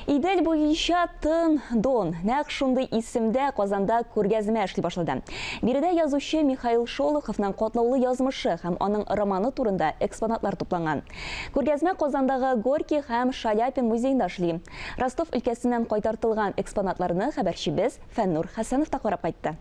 Идел буенча Тын Дон нәкъ шундый исемдә Казанда күргәзмә эшли башлады. Биредә язучы Михаил Шолоховның катлаулы язмышы һәм аның романы турында экспонатлар тупланган. Күргәзмә Казандагы Горький һәм Шаляпин музеенда эшли. Ростов өлкәсеннән кайтартылган экспонатларны хәбәрчебез Фәннур Хәсәнов та карап кайтты.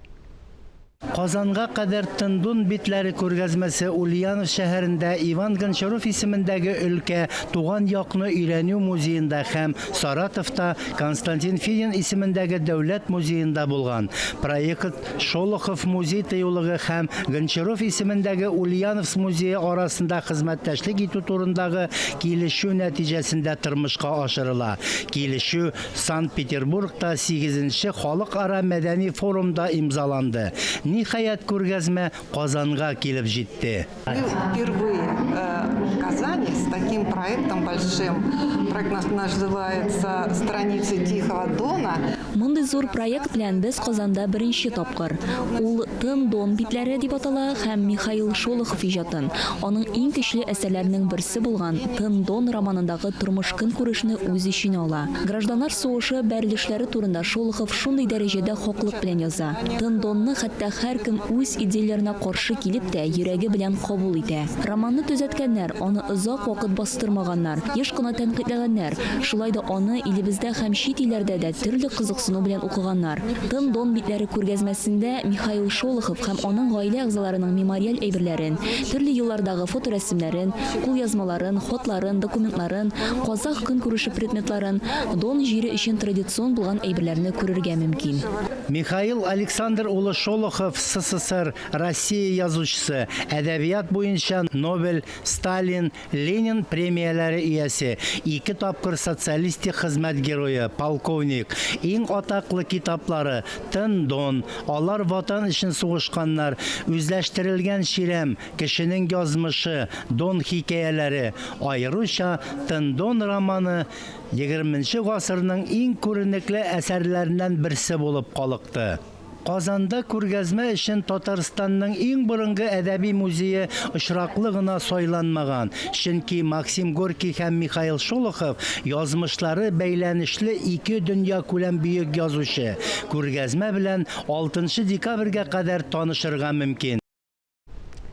Казанга кадәр Тын-Дон битләре күргәзмәсе Ульянов шәһәрендә Иван Гончаров исемендәге өлкә туган якны өйрәнү музеенда һәм Саратовта Константин Федин исемендәге дәүләт музеенда булган. Проект Шолохов музей-тыюлыгы һәм Гончаров исемендәге Ульяновск музее арасында хезмәттәшлек итү турындагы килешү нәтиҗәсендә тормышка ашырыла. Килешү Санкт-Петербургта сигезенче халыкара мәдәни форумда имзаланды. Ниһаять, күргәзмә Казанга килеп җитте. Мы впервые в Казани с таким проектом большим. Проект наш называется Страницы Тихого Дона. Мондый зур проект белән без Казанда беренче тапкыр. Ул Тын Дон битләре дип атала һәм Михаил Шолохов иҗатын, аның иң көчле әсәрләренең берсе булган Тын Дон романындагы тормыш-көнкүрешне үз эченә ала. Гражданнар сугышы бәрелешләре турында Шолохов шундый дәрәҗәдә хаклык белән яза, Тын Донны хәтта һәркем үз идеяләренә каршы килеп тә, йөрәге белән кабул итә. Романны төзәткәннәр, аны озак вакыт бастырмаганнар, еш кына тәнкыйтьләгәннәр, шулай да аны илебездә һәм чит илләрдә дә төрле кызыксыну белән укыганнар. Тын Дон битләре күргәзмәсендә Михаил Шолохов һәм аның гаилә әгъзаларының мемориаль әйберләрен, төрле еллардагы фоторәсемнәрен, кулъязмаларын, хатларын, документларын, казах көнкүреше предметларын, Дон җире өчен традицион булган әйберләрне күрергә мөмкин. Михаил Александр улы Шолохов, СССР, Россия язучысы, әдәбият буенча Нобель, Сталин, Ленин премияләре иясе, ике тапкыр Социалистик Хезмәт Герое, полковник. Иң атаклы китаплары, Тын Дон, Алар Ватан өчен сугышканнар, Үзләштерелгән чирәм, Кешенең язмышы, Дон хикәяләре, аеруча Тын Дон романы егерменче гасырның иң күренекле әсәрләреннән берсе булып калыкты. Казанда күргәзмә өчен Татарстанның иң борынгы әдәби музее очраклы гына сайланмаган, чөнки Максим Горький һәм Михаил Шолохов язмышлары бәйләнешле ике дөньякүләм бөек язучы. Күргәзмә белән алтынчы декабрьгә кадәр танышырга мөмкин.